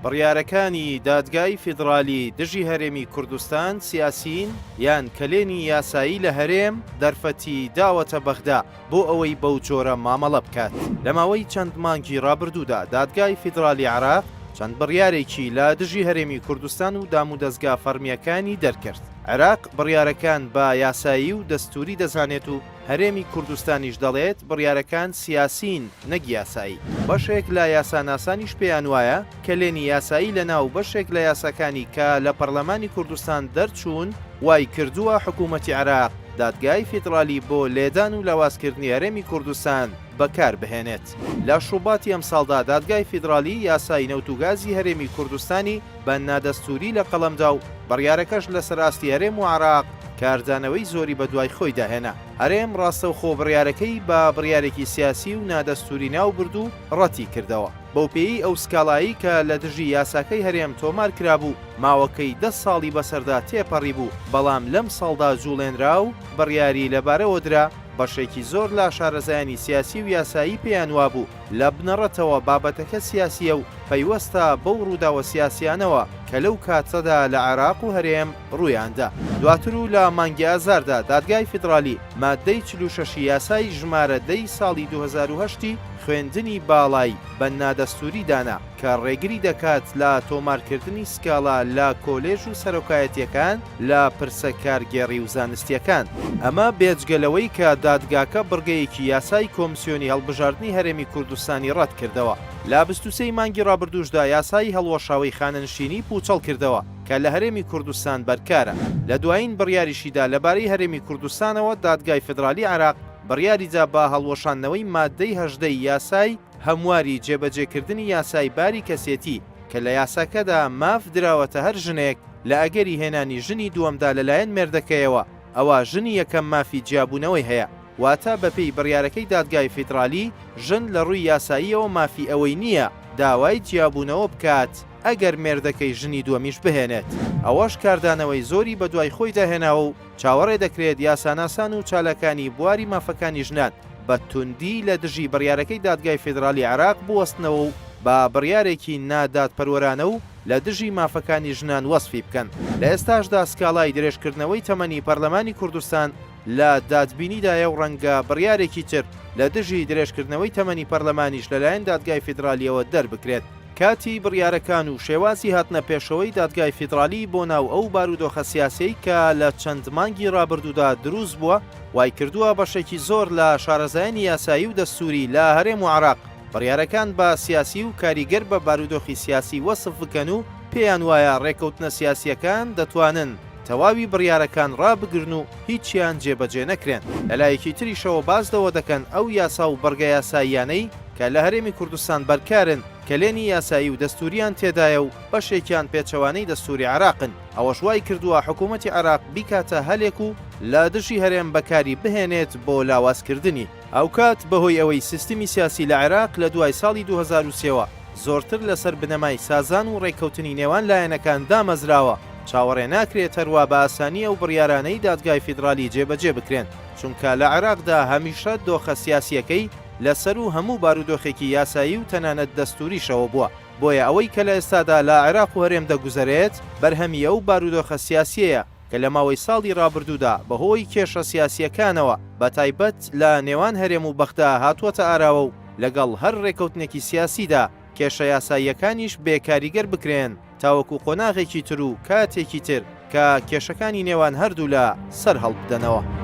بڕیارەکانی دادگای فیدڕالی دژی هەرێمی کوردستان سیاسین یان کەلێنی یاسایی لە هەرێم دەرفەتی داوەتە بەغدا بۆ ئەوەی بەو جۆرە مامەڵە بکات؟ لە ماوەی چەند مانگی ڕابردوودا دادگای فیدڕالی عێراق چەند بڕیارێکی لە دژی هەرێمی کوردستان و دامودەزگا فەڕمییەکانی دەرکرد. عێراق بڕیارەکان بە یاسایی و دەستووری دەزانێت و هەرێمی کوردستانیش دەڵێت بڕیارەکان سیاسین نەک یاسایی. بەشێک لە یاساناسانیش پێیانوایە کەلێنی یاسایی لەناو بەشێک لە یاساکانی کە لە پەرلەمانی کوردستان دەرچوون وایکردووە حکوومەتی عێراق دادگای فیدڕالی بۆ لێدان و لاوازکردنی هەرێمی کوردستان بەکاربهێنێت. لە شوباتی ئەمساڵدا دادگای فیدڕالی یاسای نەوت و گازی هەرێمی کوردستانی بە نادەستووری لە قەڵەمدا و بڕیارەکەش لەسەر ئاستی هەرێم و عێراق کاردانەوەی زۆری بەدوای خۆیدا هێنا. هەرێم ڕاستەوخۆ بڕیارەکەی بە بڕیارێکی سیاسی و نادەستووری ناوبرد و ڕەتی کردەوە. بەوپێیەی ئەو سکاڵایەی کە لە دژی یاساکەی هەرێم تۆمار کرابوو ماوەکەی دە ساڵی بەسەردا تێپەڕیبوو، بەڵام لەم ساڵدا جوڵێنرا و بڕیاری لەبارەوە درا، بەشێکی زۆر لە شارەزایانی سیاسی و یاسایی پێیان وابوو لە بنەڕەتەوە بابەتەکە سیاسییە و پەیوەستە بەو ڕووداوە سیاسیانەوە کە لەو کاتەدا لە عێراق و هەرێم ڕوویاندا. دواتر و لە مانگی ئازاردا دادگای فیدڕالی ماددەی 46 ی یاسای ژمارە دە ی ساڵی 2008 ی خوێندنی باڵای بە نادەستووری دانا کە ڕێگری دەکات لە تۆمارکردنی سکاڵا لە کۆلێژ و سەرۆکایەتییەکان لە پرسە کارگێڕی و زانستییەکان. ئەمە بێجگە لەوەی کە دادگاکە بڕگەیەکی یاسای کۆمسیۆنی هەڵبژاردنی هەرێمی کوردستانی ڕەتکردەوە. لە 23 ی مانگی ڕابردووشدا یاسای هەڵوەشاوەی خانەنشینی پووچەڵ کردەوە کە لە هەرێمی کوردستان بەرکارە. لە دوایین بڕیاریشیدا لەبارەی هەرێمی کوردستانەوە دادگای فیدرالی عێراق بڕیاریدا بە هەڵوەشاندنەوەی ماددەی 18 ی یاسای هەمواری جێبەجێکردنی یاسای باری کەسێتی کە لە یاساکەدا ماف دراوەتە هەر ژنێک لە ئەگەری هێنانی ژنی دووەمدا لەلایەن مێردەکەیەوە ئەوا ژنی یەکەم مافی جیابوونەوەی هەیە واتە بەپێی بڕیارەکەی دادگای فیدڕالی ژن لە ڕووی یاساییەوە مافی ئەوەی نییە داوای جیابوونەوە بکات ئەگەر مێردەکەی ژنی دووەمیش بهێنێت. ئەوەش کاردانەوەی زۆری بەدوای خۆیدا هێناوە و چاوەڕێ دەکرێت یاساناسان و چالاکانی بواری مافەکانی ژنان بە توندی لە دژی بڕیارەکەی دادگای فیدرالی عێراق بوەستنەوە و بە بڕیارێکی نادادپەروەرانە و لە دژی مافەکانی ژنان وەسفی بکەن. لە ئێستاشدا سکاڵای درێژکردنەوەی تەمەنی پەرلەمانی کوردستان لە دادبینیدایە و ڕەنگە بڕیارێکی تر لە دژی درێژکردنەوەی تەمەنی پەرلەمانیش لەلایەن دادگای فیدرالییەوە دەربکرێت. کاتی بڕیارەکان و شێوازی هاتنە پێشەوەی دادگای فیدڕالی بۆ ناو ئەو بارودۆخە سیاسیەی کە لە چەند مانگی ڕابردوودا دروست بووە وایکردووە بەشێکی زۆر لە شارەزایانی یاسایی و دەستووری لە هەرێم و عێراق بڕیارەکان بە سیاسی و کاریگەر بە بارودۆخی سیاسی وەسف بکەن و پێیان وایە ڕێکەوتنە سیاسیەکان دەتوانن تەواوی بڕیارەکان ڕابگرن و هیچیان جێبەجێ نەکرێن. لەلایەکی تریشەوە باس لەوە دەکەن ئەو یاسا و بڕگە یاساییانەی کە لە هەرێمی کوردستان بەرکارن کەلێنی یاسایی و دەستووریان تێدایە و بەشێکیان پێچەوانەی دەستووری عێراقن، ئەوەش وای کردووە حکوومەتی عێراق بیکاتە هەلێک و لە دژی هەرێم بەکاری بهێنێت بۆ لاوازکردنی. هاوکات بەهۆی ئەوەی سیستمی سیاسی لە عێراق لە دوای ساڵی 2003 وە زۆرتر لەسەر بنەمای سازان و ڕێککەوتنی نێوان لایەنەکان دامەزراوە، چاوەڕێ ناکرێت هەروا بە ئاسانی ئەو بڕیارانەی دادگای فیدرالی جێبەجێ بکرێن، چونکە لە عێراقدا هەمیشە دۆخە سیاسییەکەی لە سەروو هەموو بارودۆخێکی یاسایی و تەنانەت دەستووریشەوە بووە، بۆیە ئەوەی کە لە ئێستادا لە عێراق و هەرێم دەگوزەرێت بەرهەمی ئەو بارودۆخە سیاسییەیە کە لە ماوەی ساڵی ڕابردوودا بەهۆی کێشە سیاسییەکانەوە بەتایبەت لە نێوان هەرێم و بەغدا هاتووەتە ئاراوە و لەگەڵ هەر ڕێکەوتنێکی سیاسیدا کێشە یاساییەکانیش بێ کاریگەر بکرێن تاوەکو قۆناغێکی تر و کاتێکی تر کە کێشەکانی نێوان هەردوولا سەرهەڵبدەنەوە.